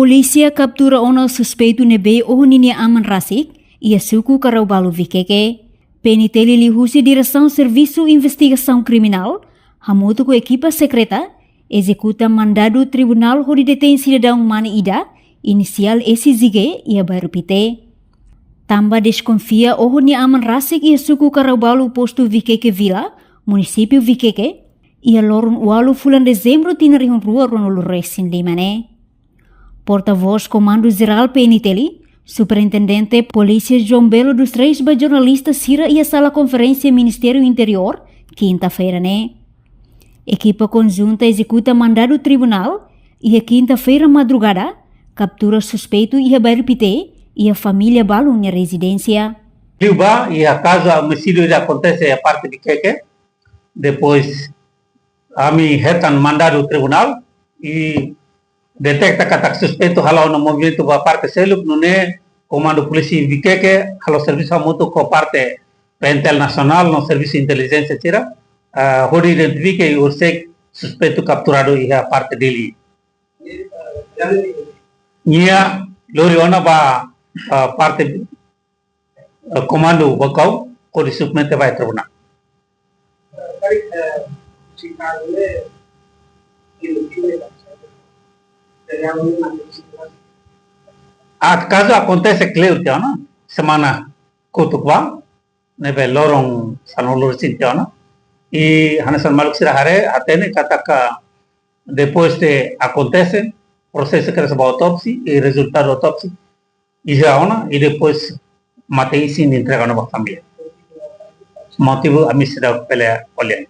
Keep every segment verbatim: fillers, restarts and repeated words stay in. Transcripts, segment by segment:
Polísia kaptura ona suspeitu ne'ebé oho ninia aman rasik iha suku Karaubalu, Vikeke. P N T L liuhusi Diresaun Servisu Investigasaun Kriminál hamutuk ho ekipa sekreta ezekuta mandadu tribunál hodi detein sidadaun mane ida, inisiál S J G, iha bairru Pite. Tanba deskonfia oho nia aman rasik iha suku Karaubalu, postu Vikeke Vila, munisípiu Vikeke, iha loron ualu fulan Dezembru tinan rihun rua ruanulu resin lima ne'e. Portavós Komandu Jerál P N T L, Superintendente Polísia João Belo dos Reis, ba jornalista sira iha sala konferénsia Ministériu Interiór, kinta-feira ne'e. Ekipa konjunta ezekuta mandadu tribunál iha kinta-feira madrugada, kaptura suspeitu iha bairru Pite, iha família balun nia rezidénsia. Liu ba iha kazu omisídiu ida akontese iha parte Vikeke, depois ami hetan mandadu tribunál i deteta katak suspeitu hala'o ona movimentu ba parte seluk, nune'e Komandu Polísia Vikeke halo servisu hamutuk ho parte P N T L nasionál no servisu intelijénsia sira, ah, hodi identifika i horisehik suspeitu kapturadu iha parte Dili. Nia lori ona ba, ah, parte, ah, Komandu Baucau, hodi submete ba tribunál. Ah, kazu akontese kleur tiha ona, semana kotuk ba, ne'ebé loron sanulu resin tiha ona. I hanesan maluk sira haree, hatene katak depois de akontese, prosesu kedas ba autópsia i rezultadu autópsia iha ona, i depois mate-isin entrega ona ba família. Motivu ami seidauk bele ko'alia.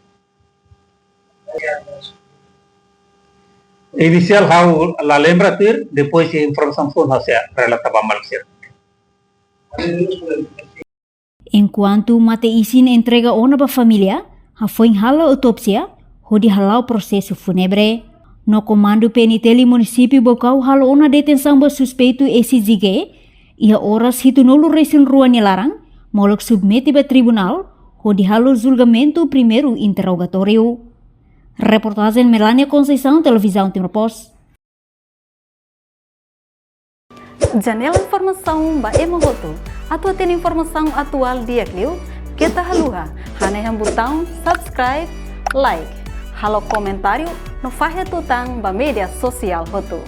Inisiál ha'u la lembra tuir, depois de informasaun foun ha'u sei relata ba maluk sira. Enkuantu mate-isin entrega ona ba família, hafoin hala'o autópsia hodi hala'o prosesu fúnebre. No Komandu P N T L munisípiu Baucau halo ona detensaun ba suspeitu S J G iha oras hitunulu resin rua nia laran, molok submete ba tribunál hodi halo julgamentu primeiru interrogatóriu. Reportajen Melania Conceição, Televizaun Timor Post. Janela informasaun ba ema hotu. Atu hatene informasaun atuál di'ak liu, keta haluha hanehan butaun subscribe, like, halo komentáriu no fahe tutan ba média sosiál hotu.